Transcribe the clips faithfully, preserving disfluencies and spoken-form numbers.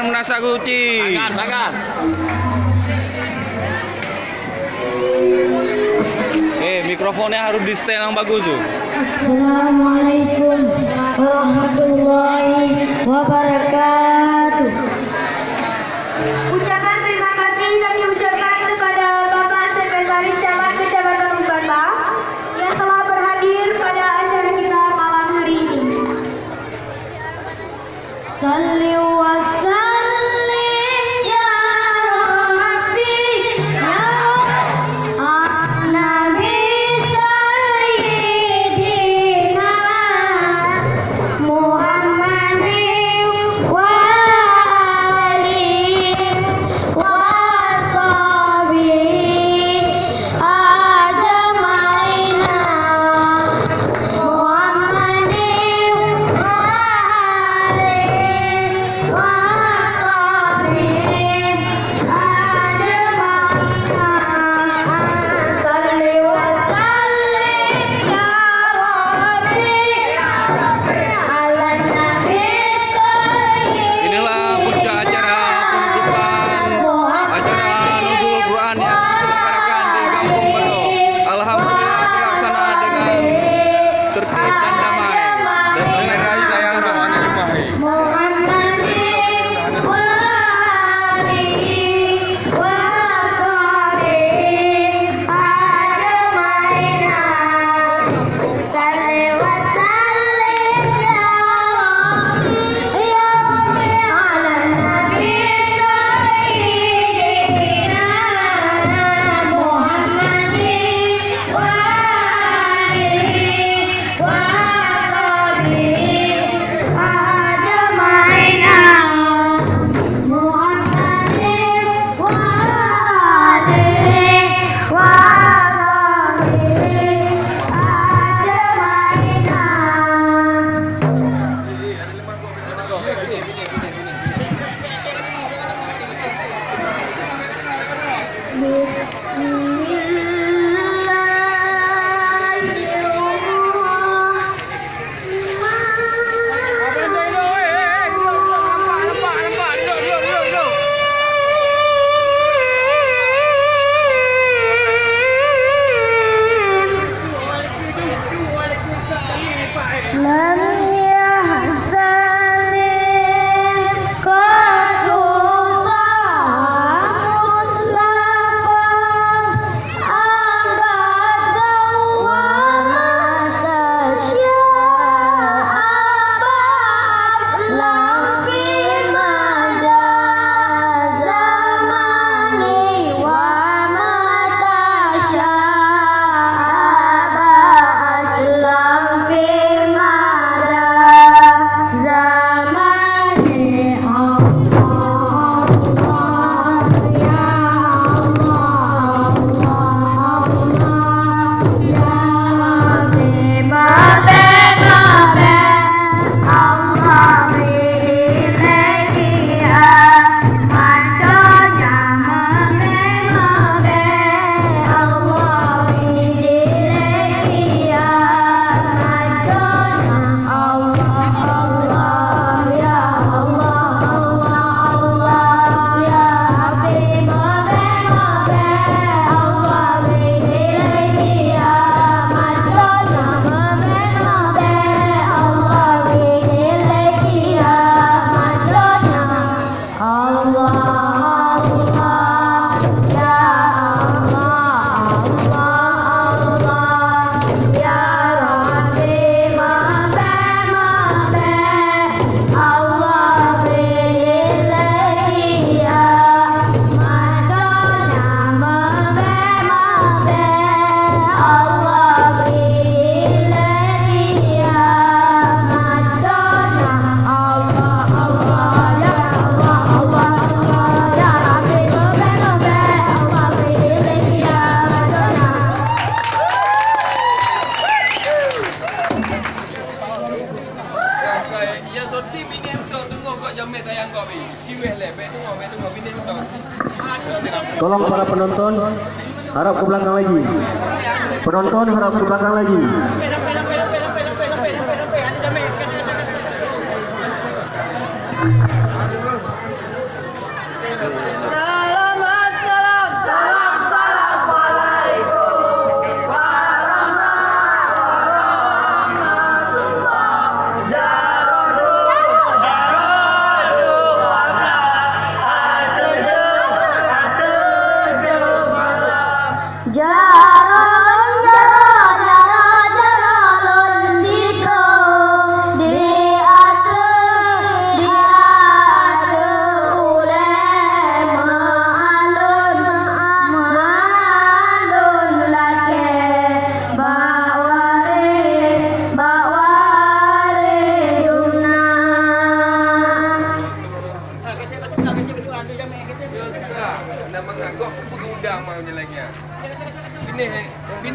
Nasa Guci. Sagar, sagar. Eh, mikrofonnya harus di stand yang bagus tuh. Assalamualaikum warahmatullahi wabarakatuh. Ucapan terima kasih kami ucapkan kepada Bapak Sekretaris Camat Kecamatan Bukata yang telah berhadir pada acara kita malam hari ini. Salli wa sallim ya Rabbi, ya Rabbi, ala Nabi Sayyidina Muhammadin wa alihi wa sahbihi ajmaina. Muhammadin wa alihi wa sahbihi ajmaina. Salli wa sallim ya Rabbi ala Nabi Sayyidina. Inilah puncak acara penutupan acara Nuzulul Quran yang diselenggarakan di Gampông Bato. Alhamdulillah, terlaksana dengan tertib dan damai. Dan dengan Salli wa sallim ya Rabbi, ya Rabbi, ala Nabi Sayyidina Muhammadin wa alihi wa sahbihi ajmaina. Muhammadin wa alihi wa sahbihi ajmaina. Lam yahzanil qadru mutlaqan. Abada wa mata syaa, aslan fi mada zamani wa mata syaa, aslan fi mada zamani. Allah, Allah, ya Allah, Allah, Allah, ya Rabbi, Rabbi, Rabbi, Allah, Rabbi, Rabbi, ya. Allah, Allah, ya Allah, Allah, Allah, ya Rabbi, Rabbi, Rabbi, Allah, Rabbi, Rabbi, ya. Tolong para penonton harap ke belakang lagi. Penonton harap ke belakang lagi.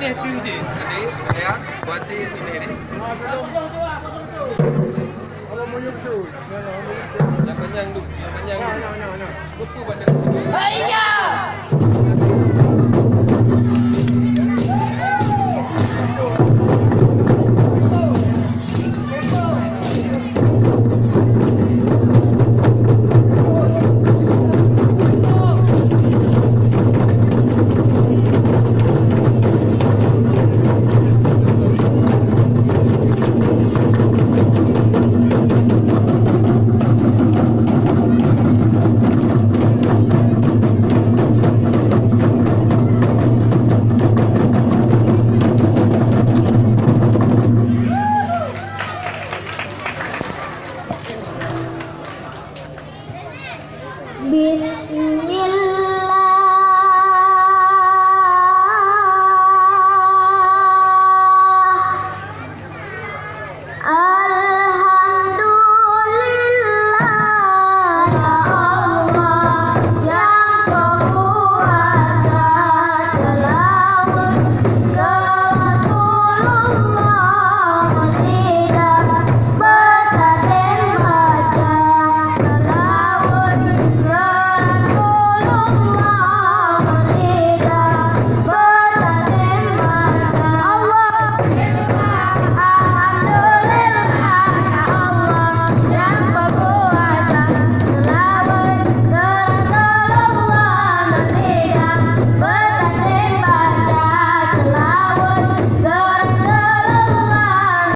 Neh tu si, adik, ya, buat sini ni. Yang panjang tu, yang panjang tu. Lupa pada.